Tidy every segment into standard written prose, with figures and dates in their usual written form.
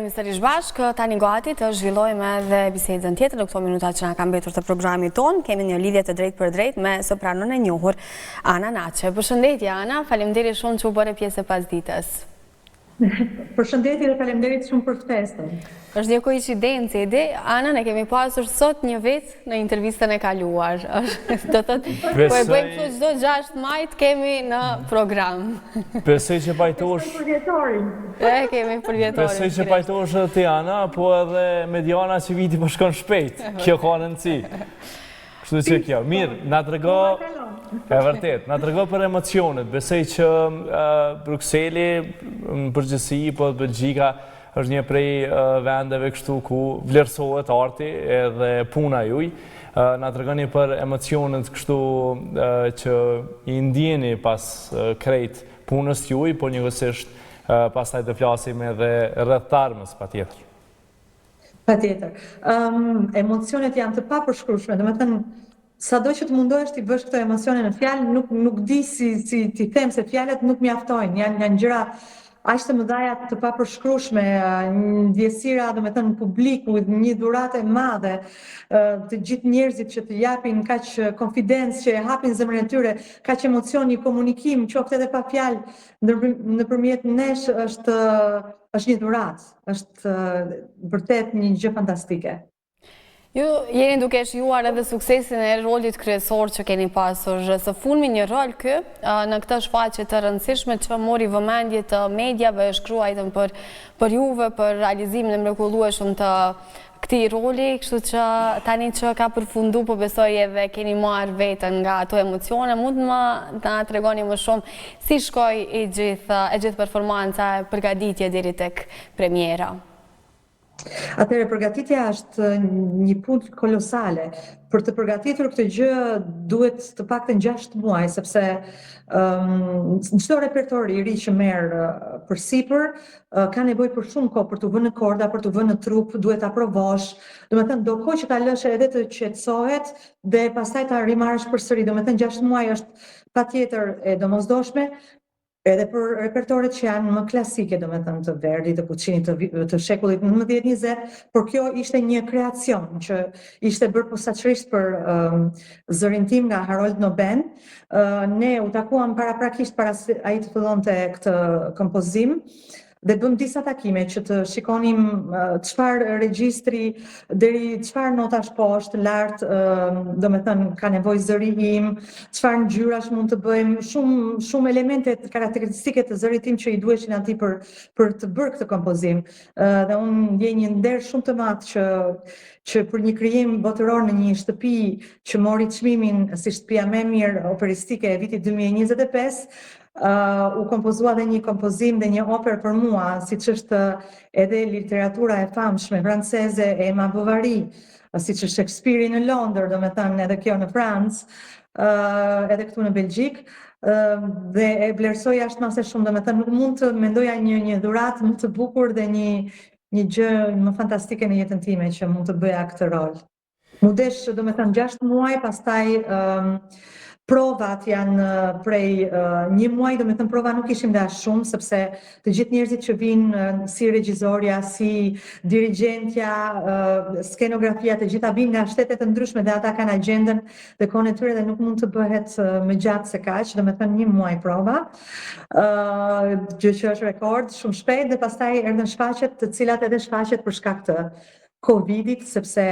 Jemi sërish bashkë, tani gati të zhvillojmë edhe bisedën tjetër në këto minuta që na kanë mbetur të programit tonë. Kemi një lidhje të drejtpërdrejtë me sopranon e njohur Ana Naçe. Përshëndetje Ana, faleminderit shumë që u bëre pjesë e pasdites. Përshëndetje dhe faleminderit shumë për ftesën. Është një koincidencë, Edi. Ana, ne kemi pasur sot një vit në intervistën e kaluar. Do të thotë, po e bëjmë këtu çdo 6 maj të kemi në program. Besoj që pajtohesh... Përvjetorin. E kemi përvjetorin. Besoj që pajtohesh edhe ti, Ana, po edhe Mediana që viti po shkon shpejt. Kjo ka rëndësi. Kështu që kjo, mirë, na trego, e vërtet, na trego për emocionet, besoj që Brukseli, në përgjithësi, po edhe Belgjika, është një prej vendeve kështu ku vlerësohet arti edhe puna juj. Na tregoni për emocionet kështu që i ndjeni pas krejt punës juj, por njëkohësisht pastaj të flasim edhe rreth të ardhmes, patjetër. Patjetër. Um, emocionet janë të papërshkrueshme, domethënë sado që të mundohesh t'i vësh këto emocione në fjalë, nuk nuk di si si t'i them se fjalët nuk mjaftojnë, janë janë gjëra aq të mëdha të papërshkrueshme, ndjesira, domethënë publiku, një dhuratë e madhe, të gjithë njerëzit që të japin kaq konfidencë, që e hapin zemrën e tyre, kaq emocion, një komunikim, qoftë edhe pa fjalë, nëpërmjet nesh është është një dhuratë. Është vërtet një gjë fantastike. Ju jeni duke shijuar edhe suksesin e rolit kryesor që keni pasur së fundmi një rol ky në këtë shfaqje të rëndësishme që mori vëmendje të mediave shkruajtën për për juve për realizimin e mrekullueshëm të këtij roli, kështu që tani që ka përfundu, po besoj edhe keni marrë veten nga ato emocione, mund të më na tregoni më shumë si shkoi e gjithë e gjithë performanca e përgatitje deri tek premiera. Atëherë përgatitja është një punë kolosale. Për të përgatitur këtë gjë duhet të paktën 6 muaj, sepse um, çdo repertor i ri që merr përsipër, ka nevojë për shumë kohë për t'u vënë në korda, për t'u vënë në trup, duhet ta provosh. Domethënë do kohë që ta lësh edhe të qetësohet dhe pastaj ta rimarrësh përsëri. Domethënë 6 muaj është patjetër e domosdoshme edhe për repertoret që janë më klasike, domethënë të Verdit, të Puccini, të, të shekullit 19-20, por kjo ishte një kreacion që ishte bërë posaçërisht për um, zërin tim nga Harold Noben. Uh, ne u takuam paraprakisht para se ai të fillonte këtë kompozim dhe bëmë disa takime që të shikonim çfarë regjistri deri çfarë notash poshtë, lart, domethënë ka nevojë zëri im, çfarë ngjyrash mund të bëjmë, shumë shumë elemente karakteristike të zërit tim që i duheshin atij për për të bërë këtë kompozim. Dhe unë ndjej një nder shumë të madh që që për një krijim botëror në një shtëpi që mori çmimin si shtëpia më e mirë operistike e vitit 2025, uh, u kompozua dhe një kompozim dhe një operë për mua, siç është edhe literatura e famshme franceze Emma Bovary, siç është Shakespeare në Londër, domethënë edhe kjo në Francë, uh, edhe këtu në Belgjikë, uh, dhe e vlerësoj jashtë mase shumë, domethënë nuk mund të mendoja një një dhuratë më të bukur dhe një një gjë më fantastike në jetën time që mund të bëja këtë rol. M'u desh, domethënë, 6 muaj, pastaj um, provat janë prej uh, një muaj, domethënë, prova nuk ishim dhe shumë, sepse të gjithë njerëzit që vijnë uh, si regjizorja, si dirigjentja, uh, skenografia, të gjitha vijnë nga shtete të ndryshme dhe ata kanë agjendën dhe kohën e tyre dhe nuk mund të bëhet uh, më gjatë se kaq, domethënë një muaj prova, uh, gjë që është rekord shumë shpejt dhe pastaj erdhën shfaqjet, të cilat edhe shfaqjet për shkak të Covidit, sepse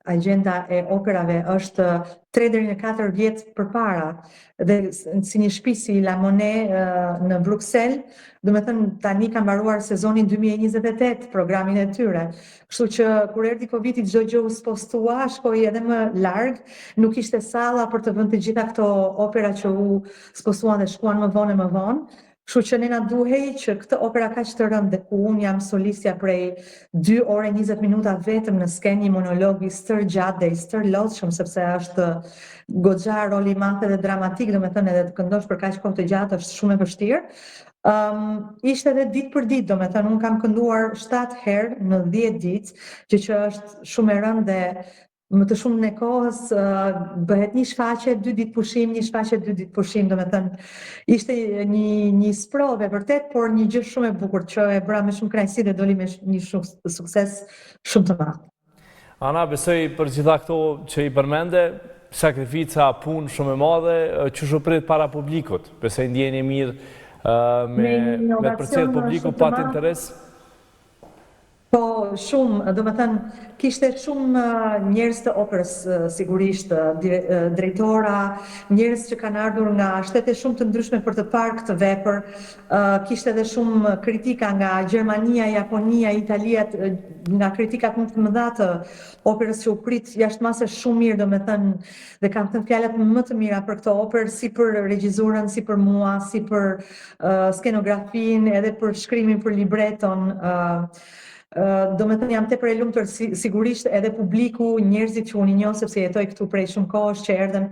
agjenda e operave është 3 deri në 4 vjet përpara dhe si një shtëpi si La Monnaie në Bruksel, domethënë tani ka mbaruar sezonin 2028 programin e tyre. Kështu që kur erdhi Covidi çdo gjë u spostua, shkoi edhe më larg, nuk ishte salla për të vënë të gjitha këto opera që u spostuan dhe shkuan më vonë e më vonë. Kështu që ne na duhej që këtë opera kaq të rëndë dhe ku unë jam solistja prej 2 orë e 20 minuta vetëm në skenë, një monolog i stërgjatë dhe i stërlodhshëm sepse është goxha rol i madh edhe dramatik, domethënë edhe të këndosh për kaq kohë të gjatë është shumë e vështirë. Um, ishte edhe ditë për ditë, domethënë unë kam kënduar 7 herë në 10 ditë, gjë që është shumë e rëndë dhe. Më të shumtën e kohës bëhet një shfaqje, dy ditë pushim, një shfaqje, dy ditë pushim, domethënë ishte një një sprovë e vërtetë, por një gjë shumë e bukur që e bëra me shumë kënaqësi dhe doli me një shumë sukses shumë të madh. Ana, besoj për gjitha këto që i përmende, sakrifica, punë shumë e madhe, qysh u prit para publikut. Besoj ndjenjë e mirë me me të përcjellë publiku pat interes. Po, shumë, domethënë, kishte shumë njerëz të operës, sigurisht, drejtora, njerëz që kanë ardhur nga shtete shumë të ndryshme për të parë këtë vepër, kishte edhe shumë kritika nga Gjermania, Japonia, Italia, nga kritikat më të mëdha të operës që u prit jashtë mase shumë mirë, domethënë, dhe kanë thënë fjalët më të mira për këtë operë, si për regjizurën, si për mua, si për skenografinë, edhe për shkrimin për libreton, domethënë jam tepër e lumtur si, sigurisht edhe publiku, njerëzit që unë i njoh sepse jetoj këtu prej shumë kohësh që erdhën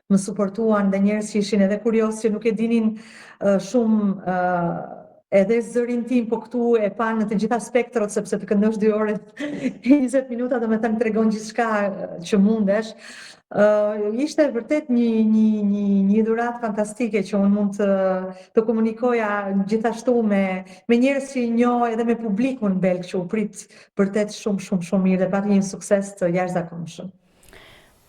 më suportuan dhe njerëz që ishin edhe kuriozë që nuk e dinin shumë edhe zërin tim, po këtu e panë në të gjitha spektrot, sepse të këndosh 2 orë e 20 minuta, domethënë tregon gjithçka që mundesh. Uh, ishte vërtet një një një një dhuratë fantastike që unë mund të të komunikoja gjithashtu me me njerëz që i njoh edhe me publikun belg që u prit vërtet shumë shumë shumë mirë dhe pati një sukses të jashtëzakonshëm.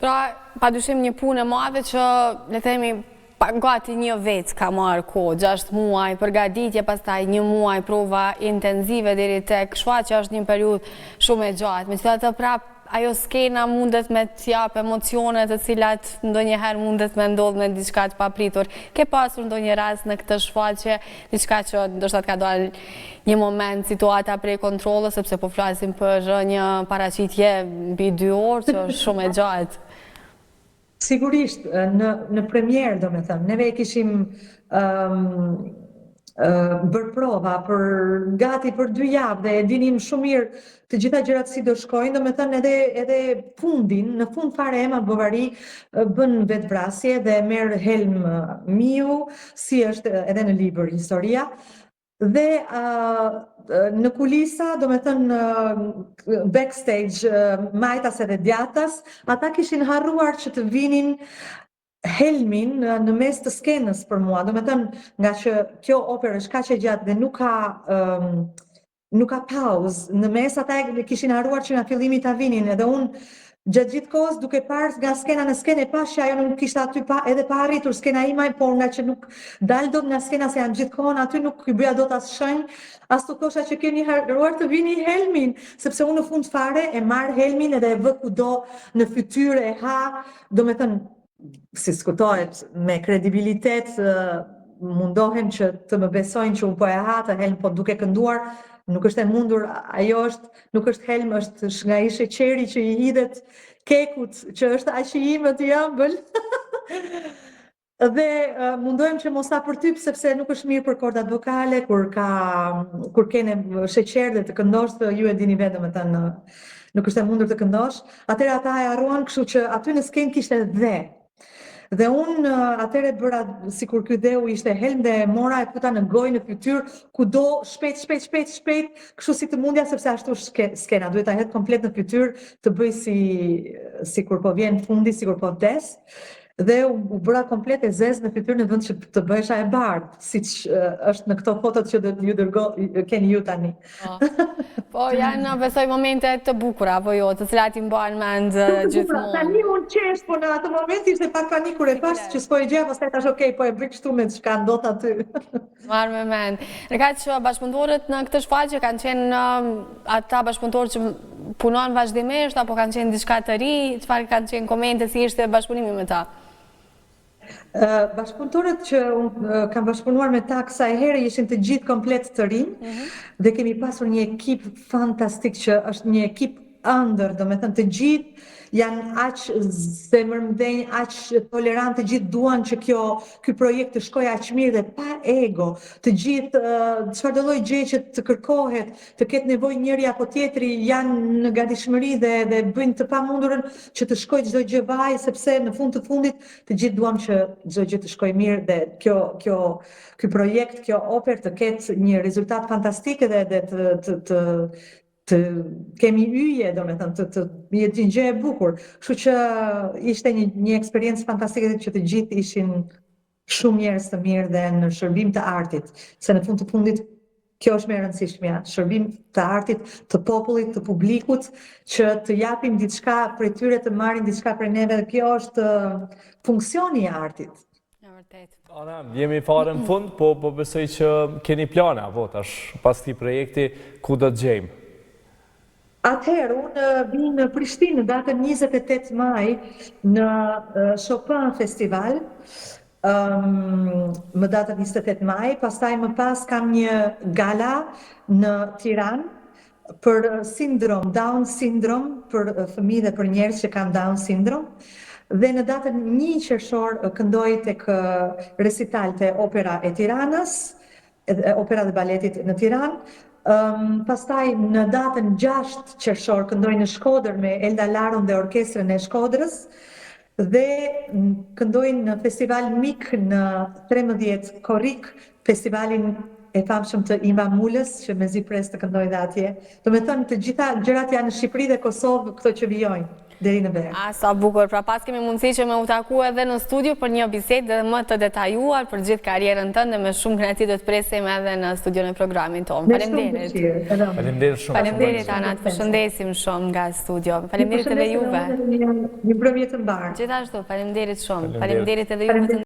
Pra, pa dyshim një punë e madhe që, le të themi, pa gati një vit ka marrë kohë, 6 muaj përgatitje, pastaj një muaj prova intenzive deri tek shfaqja është një periudhë shumë e gjatë. Megjithatë prap ajo skena mundet me t'jap emocione të cilat ndonjëherë mundet me ndodhë me diçka të papritur. Ke pasur ndonjë rast në këtë shfaqje, diçka që ndoshta të ka dalë një moment situata prej kontrollës, sepse po flasim për një paraqitje mbi dy orë, që është shumë e gjatë. Sigurisht, në në premierë, domethënë, neve e kishim um, bërë prova për gati për dy javë dhe e dinim shumë mirë të gjitha gjërat si do shkojnë, domethënë edhe edhe fundin, në fund fare Ema Bovari bën vetëvrasje dhe merr helm miu, si është edhe në libër historia. Dhe uh, në kulisa, domethënë backstage, majtas edhe djathtas, ata kishin harruar që të vinin helmin në mes të skenës për mua. Domethënë, ngaqë kjo operë është kaq e gjatë dhe nuk ka um, nuk ka pauzë, në mes ata e kishin harruar që nga fillimi ta vinin, edhe unë gjatë gjithë kohës duke parë nga skena në skenë e pashë që ajo nuk ishte aty pa edhe pa arritur skena ime, por ngaqë nuk dal dot nga skena se jam gjithë kohën aty nuk i bëja dot as shenjë, as t'u thosha që keni harruar të vini helmin, sepse unë në fund fare e marr helmin edhe e vë kudo në fytyrë e ha, Domethënë, si s'kujtohet, me kredibilitet mundohem që të më besojnë që unë po e ha atë helm, po duke kënduar, nuk është e mundur, ajo është, nuk është helm, është nga ai sheqeri që i hidhet kekut, që është aq i imët i ëmbël. Dhe uh, mundohem që mos ta përtyp sepse nuk është mirë për kordat vokale kur ka kur ke sheqer dhe të këndosh, të ju e dini vetë domethënë nuk është e mundur të këndosh. Atëherë ata e harruan, kështu që aty në skenë kishte dhe. Dhe unë atëherë bëra sikur ky dheu ishte helm dhe e mora e futa në gojë në fytyrë, kudo shpejt shpejt shpejt shpejt, kështu si të mundja sepse ashtu skena duhet ta hedh komplet në fytyrë, të bëj si sikur po vjen fundi, sikur po vdes. Dhe u, u bëra komplet e zezë në fytyrë në vend që të bëhesha e bardhë, siç është në këto fotot që do ju dërgo keni ju tani. Po, po janë besoj momente të bukura apo jo, të cilat i mban mend gjithmonë. Tani unë qesh, po në atë moment ishte pak panik kur e pashë që s'po e gjeja, pastaj thashë ok, po e bëj kështu me çka ndodh aty. Marrë me mend. Ndërkaq që bashkëpunëtorët në këtë shfaqje kanë qenë ata bashkëpunëtorë që punon vazhdimisht apo kanë qenë diçka të ri, çfarë kanë qenë komente si ishte bashkëpunimi me ta? Bashkëpunëtorët që unë kam bashkëpunuar me ta kësaj here ishin të gjithë komplet të rinj mm -hmm. dhe kemi pasur një ekip fantastik që është një ekip ëndërr, domethënë të gjithë janë aq zemërmëdhenj, aq tolerant, të gjithë duan që kjo ky projekt të shkojë aq mirë dhe pa ego. Të gjithë çfarëdo lloj gjëje që të kërkohet, të ketë nevojë njëri apo tjetri, janë në gatishmëri dhe dhe bëjnë të pamundurën që të shkojë çdo gjë vaj, sepse në fund të fundit të gjithë duam që çdo gjë të shkojë mirë dhe kjo kjo ky projekt, kjo operë të ketë një rezultat fantastik dhe dhe të të të. të kemi yje, domethënë, të, të jetë një gjë e bukur. Kështu që ishte një, një eksperiencë fantastike që të gjithë ishin shumë njerëz të mirë dhe në shërbim të artit, se në fund të fundit kjo është më e rëndësishmja, shërbim të artit, të popullit, të publikut, që të japim diçka prej tyre, të marrin diçka prej neve dhe kjo është funksioni i artit. E vërtetë. Ana, jemi fare në fund, po po besoj që keni plane apo tash pas këtij projekti ku do të gjejmë. Atëherë, unë vij në Prishtinë në datën 28 maj në Chopin Festival, më datën 28 maj, pastaj më pas kam një gala në Tiranë për sindrom, Down syndrome, për fëmijë dhe për njerëz që kanë Down syndrome. Dhe në datën 1 qershor këndoj tek recital te Opera e Tiranës, Opera dhe Baletit në Tiranë. Um, pastaj në datën 6 qershor këndoj në Shkodër me Elda Larun dhe Orkestrën e Shkodrës dhe këndoj në festival Mik në 13 korrik, festivalin e famshëm të Inva Mulës, që mezi pres të këndoj dhe atje. Domethënë, të gjitha gjërat janë në Shqipëri dhe Kosovë, këto që vijojnë deri në verë. A, sa bukur, pra paskemi mundësi që me u taku edhe në studio për një bisedë dhe më të detajuar për gjithë karrierën tënde, me shumë kënaqësi do të presim edhe në studion e programit tonë. Me shumë dëshirë. Faleminderit shumë. Faleminderit Ana, të përshëndesim shumë nga studio. Faleminderit edhe juve. Një mbrëmje të mbarë. Gjithashtu, faleminderit shumë. Faleminderit edhe juve.